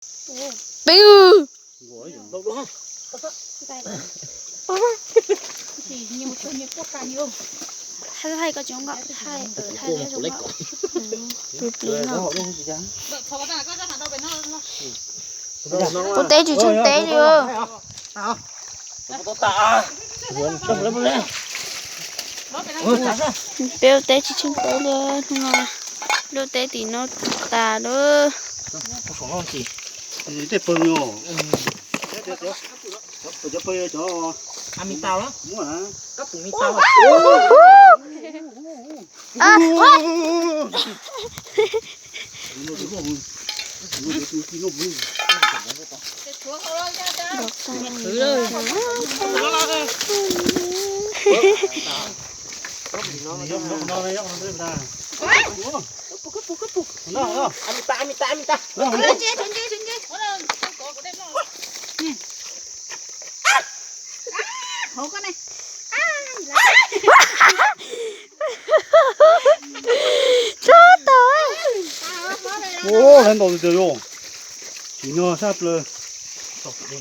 Peb. Thaij, thaij koj tsis nqa, thaij, thaij zoo nkauj. Plis plis no. Ua teb tsis tsheej teb li. Peb ua teb tsis tsheej teb li, hnub no luaj teb tim no tas lawm. Tej pawg no, cov pawg cov muab na. Tsob tau. Ua, lawv ntaus tiag tiag yom. Tsim nyog sab plaws.